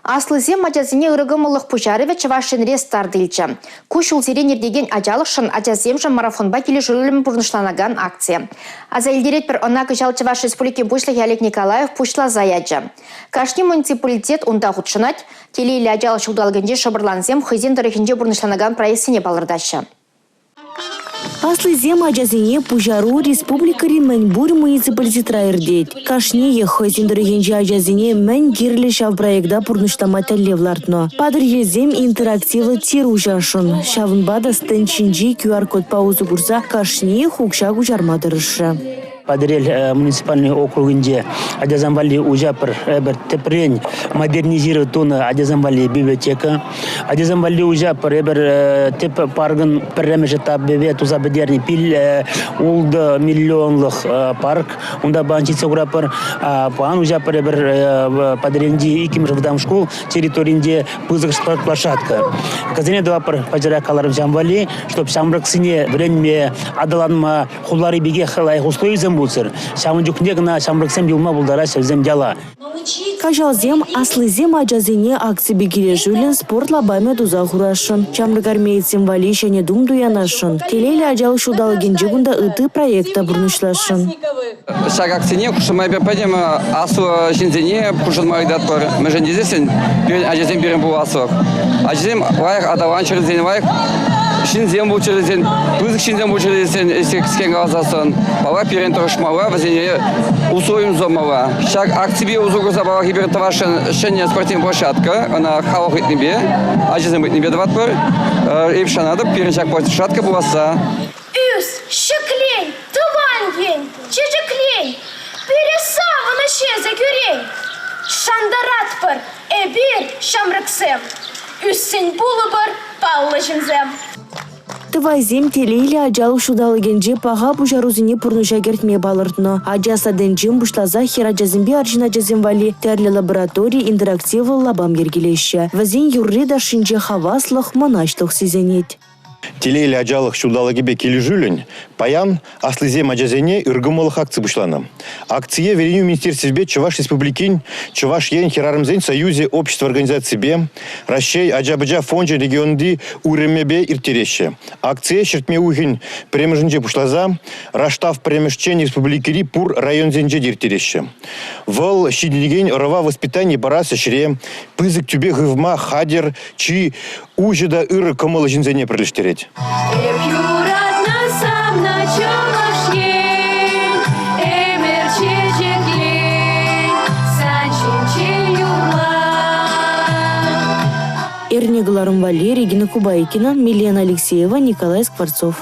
Аслисем ачасене ырӑ кӑмӑллӑх пуҫарӑвӗ Чӑваш Енре старт илчӗ. Ку ҫулсерен иртекен ачалӑхшӑн ачасемшӗн марафонпа килӗшӳллӗн пурнӑҫланакан акци. Аса илтеретпӗр, ӑна кӑҫал Чӑваш Республикин Пуҫлӑхӗ Олег Николаев пуҫласа ячӗ. Кашни муниципалитет унта хутшӑнать. Телейлӗ ачалӑх ҫулталӑкӗнче шӑпӑрлансем хӑйсен тӑрӑхӗнче пурнӑҫланакан проектсене палӑртаҫҫӗ. Аслисем ачасене пуҫару республикӑри мӗн пур муниципалитетра иртет. Кашниех хӑйсен тӑрӑхӗнчи ачасене мӗн кирлӗ ҫав проекта пурнӑҫлама тӗллев лартнӑ. Патӑрьелсем интерактивлӑ тир уҫасшӑн. Ҫавӑнпа та стенд ҫинчи QR-кодпа усӑ курса кашниех укҫа куҫарма тӑрӑшрӗ. Патӑрьел муниципальный округӗнче ачасем валли уҫа пӗр тӗпрен модернизировать тунӑ ачасем валли библиотека. Ачасем валли уҫа пӗр тӗп паркӑн пӗрремӗш этапӗпе туса пӗтернӗ пил ултӑ миллионлӑх парк. Унта паян ҫитсе куратпӑр. Паян уҫа пӗр Патӑрьелӗнчи иккӗмӗш вӑтам шкул территоринче пысӑк площадка. Кӗсене тӑватпӑр пачӑрах каларӑм ҫавӑн валли, чтоб ҫамрӑксене вӗренме, аталанма Хулари пекех лайӑх условисем пулччӑр. Ҫавӑн чухне кӑна ҫамрӑксем юлма пултараҫҫӗ вӗсем яла. Каҫалсем аслисем ачасене акципе килӗшӳллӗн спорт лапамӗ туса хурасшӑн. Ҫамрӑк армеецсем валли ҫӗнӗ тум туянасшӑн. Телейлӗ ачалӑх ҫулталӑкӗнче кунта ытти проект та пурнӑҫласшӑн. Ҫак акцине хутшӑнма эпир пӗтӗм аслӑ ҫынсене хутшӑнма ыйтатпӑр. Мӗншӗн тесессӗн пирӗн ачасем пирӗн пуласлӑх. Ачасем лайӑх аталанччӑр тесен, лайӑх ҫынсем пулччӑр тесен, пысӑк ҫынсем пулччӑр тесен, кӗскен каласассӑн, паллах, пирӗн тӑрӑшмалла, вӗсене условим тумалла. Ҫак акципе усӑ курса, паллах, эпир тӑвасшӑн ҫӗнӗ спортивный площадка, ӑна халӑх ыйтнипе, ачасем ыйтнипе тӑватпӑр. Эп шанатӑп, пирӗн ҫак площадка пуласса. Ӳс, ҫӗклен, тӑван ен, чечеклен, пире савӑнӑҫ эсӗ кӳрен. Шантаратпӑр эпир, ҫамрӑксем, ӳссен пулӑпӑр паллӑ ҫынсем. Тӑвайсем телейлӗ ачалӑх ҫулталӑкӗнче паха пуҫарусене пурнӑҫа кӗртме палӑртнӑ. Ача садӗнчен пуҫласа хӗрачасемпе арҫын ачасем валли тӗрлӗ лаборатори, интерактивлӑ лапам йӗркелеҫҫӗ. Вӗсен юрри-ташшинче хаваслӑх, мӑнаҫлӑх сисӗнет. Телейлӗ ачалӑх ҫулталӑкӗпе килӗшӳллӗн паян аслисем ачасене ыркӑмӑллӑх акци пуҫланӑ. Акцие Вӗренӳ министерствипе Чӑваш Республикин Чӑваш Ен хӗрарӑмсен союзӗ общество организаципе Раҫҫей ача-пӑча фончӗн регионти уйрӑмӗпе ирттереҫҫӗ. Акцие ҫӗртме уйӑхӗн пӗрремӗшӗнче пуҫласа Раштав пӗрремӗшчен республикӑри пур районсенче те ирттереҫҫӗ. Вӑл ҫитӗнекен ӑрӑва воспитани парас ӗҫре пысӑк тӳпе хывма хатӗр чи уҫӑ та ырӑ кӑмӑллӑ ҫынсене пӗрлештерет. Эп юратнӑ савнӑ Чӑваш Ен, ӗмӗр чечеклен, сан ҫинчен юрла. Эрне кӑларӑм валли Регина Кубайкина, Милена Алексеева, Николай Скворцов.